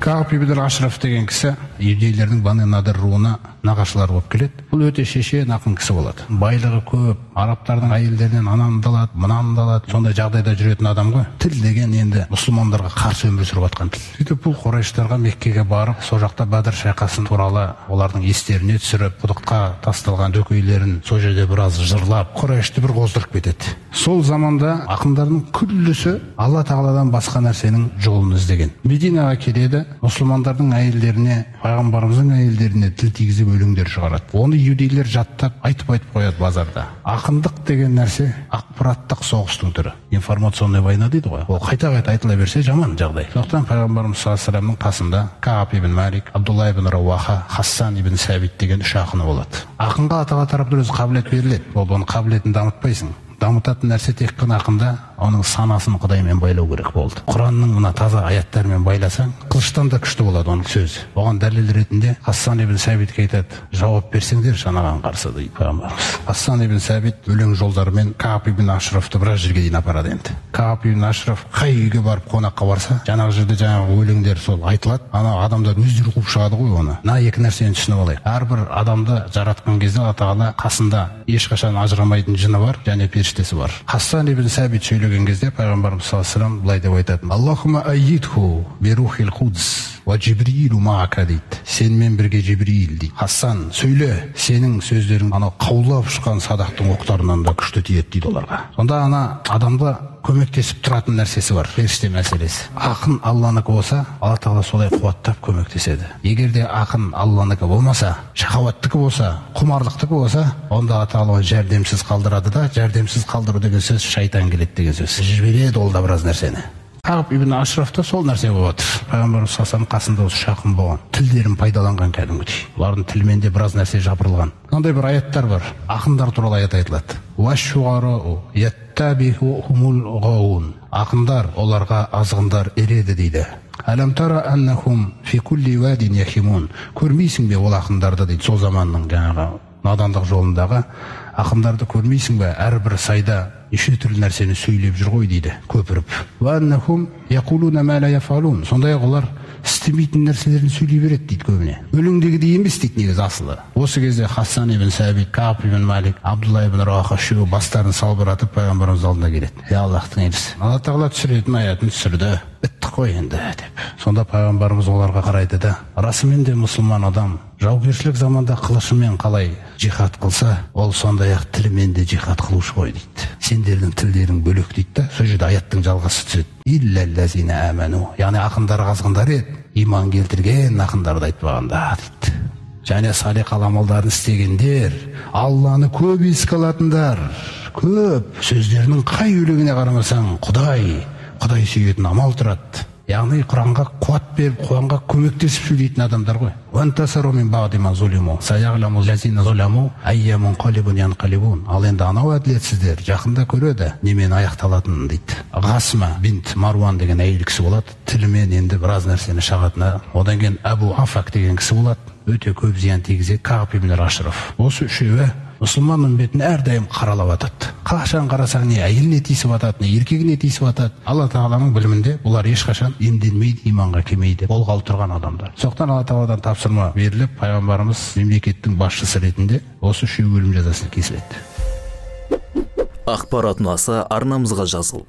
Кағб ибн Ашраф деген кісі иудейлердің Бани Надыр руына нағашылар болып келеді. Бұл өте шешен, ақын кісі болады. Байлығы көп, арабтардың әйелдерінен ананы да алады, мынаны да алады. Сондай жағдайда жүретін адам ғой. Тіл деген енді мұсылмандарға қарсы өмір сүріп жатқан тіл. Сөйтіп бұл Қурайштарға Меккеге барып, сол жақта Бәдір шайқасын туралы олардың естеріне түсіріп, құдыққа тасталған дөкейлерін сол жерде біраз жырлап, Қурайшты бір қоздырып кетеді. Сол заманда ақындардың күллісі Алла тағаладан басқа нәрсенің жолын іздеген. Мединаға келеді, мұсылмандардың әйелдеріне, пайғамбарымыздың әйелдеріне тіл тигізіп өлеңдер шығарады. Оны иудейлер жаттап, айтып-айтып қояды базарда. Ақындық деген нәрсе ақпараттық соғыстың түрі. Информационная война дейді ғой. Ол қайта-қайта айтыла берсе жаман жағдай. Сондықтан пайғамбарымыз саллаллаху алейхи вассаламның қасында Кааб ибн Малик, Абдулла ибн Рауаха, Хассан ибн Сәбит деген үш ақыны болады. Ақынға Алла тағала тарапынан өзі қабілет беріледі. Ол оның қабілетін дамытпайсың. Дамытатын нәрсе тек қана ақында оның санасын Құдаймен байлау керек болды. Құранның мына таза аяттарымен байласаң, қылыштан да күшті болады оның сөзі. Оған дәлел ретінде Хассан ибн Сәбитке айтады: жауап берсеңдер анаған қарсы дейді пайғамбарымыз. Хассан ибн Сәбит өлең жолдарымен Кааб ибн Ашрафты біраз жерге дейін апарады енді. Кааб ибн Ашраф қай үйге барып қонаққа барса, жаңағы жерде жаңағы өлеңдер сол айтылады. Ана адамдар өздері қуып шығады ғой оны. Мына екі нәрсені түсініп алайық. Әрбір адамды жаратқан кезде Алла тағала қасында ешқашан ажырамайтын жыны бар және періштесі бар. Хассан ибн Сәбит сөйлеген кезде пайғамбарымыз саллаллаху алейхи вассалам былай деп айтатын: Аллахума айидху би рухил қудс уа Жибрилу маака дейді. Сенімен бірге Жибрил дейді. Хассан, сөйле, сенің сөздерің анау қаулап ұшқан садақтың оқтарынан да күшті тиеді дейді оларға. Сонда ана адамды көмектесіп тұратын нәрсесі бар, періште мәселесі. Ақын Алланікі болса, Алла тағала солай қуаттап көмектеседі. Егер де ақын Алланікі болмаса, шахауаттікі болса, құмарлықтікі болса, онда Алла тағала оны жәрдемсіз қалдырады да, жәрдемсіз қалдыру деген сөз шайтан келеді деген сөз. Жібереді ол да біраз нәрсені. Кағб ибн Ашрафта сол нәрсе болып жатыр. Пайғамбарымыз саллаллаху алейхи вассалам қасында осы үш ақын болған. Тілдерін пайдаланған кәдімгідей. Олардың тілімен де біраз нәрсе жапырылған. Мынандай бір аяттар бар. Ақындар туралы аят айтылады. Ақындар оларға азғындар ереді дейді. Әлам тара аннахум фи кулли вадин яхимун. Көрмейсің бе ол ақындарды дейді. Сол заманның жаңағы надандық жолындағы ақындарды көрмейсің бе? Әрбір сайда неше түрлі нәрсені сөйлеп жүр ғой дейді, көпіріп. Сондай-ақ олар істемейтін нәрселерін сөйлей береді дейді көбіне. Өлеңдегідей емес дейді негізі асылы. Осы кезде Хассан ибн Сәбит, Кааб ибн Малик, Абдулла ибн Рауаха үшеуі бастарын салбыратып пайғамбарымыз алдына келеді. Е, Аллахтың елшісі, Алла тағала түсіретін аятын түсірді, біттік қой енді деп. Сонда пайғамбарымыз оларға қарайды да, расымен де мұсылман адам жаугершілік заманда қылышымен қалай жихад қылса, ол сондай-ақ тілімен де жихад қылушы ғой дейді. Сендердің тілдерің бөлек дейді да, сол жерде аяттың жалғасы түседі. Илләлләзина аману, яғни ақындар азғындар еді, иман келтірген ақындарды айтпағанда дейді. Және салиқалы амалдарын істегендер, Алланы көп еске алатындар, көп сөздерінің қай өлеңіне қарамасаң, Құдай сүйетін амал тұрады. Яғни Құранға қуат беріп, Құранға көмектесіп сөйлейтін адамдар ғой. Ал енді анау әділетсіздер жақында көреді немен аяқталатынын дейді. Ғасма бинт Маруан деген әйел кісі болады, тілімен енді біраз нәрсені шағатына. Одан кейін Әбу Афак деген кісі болады, өте көп зиян тигізеді. Кағб ибн Ашраф. Осы үшеуі мұсылман үмбетін әрдайым қаралап атады. Қашан қарасаң, не әйеліне тиісіп атады, не еркегіне тиісіп атады. Алла тағаланың білімінде бұлар ешқашан емделмейді, иманға келмейді, болғалы тұрған адамдар. Сондықтан Алла тағаладан тапсырма беріліп, пайғамбарымыз мемлекеттің басшысы ретінде осы үшеуі өлім жазасына кесіледі. Ақпарат ұнаса арнамызға жазыл.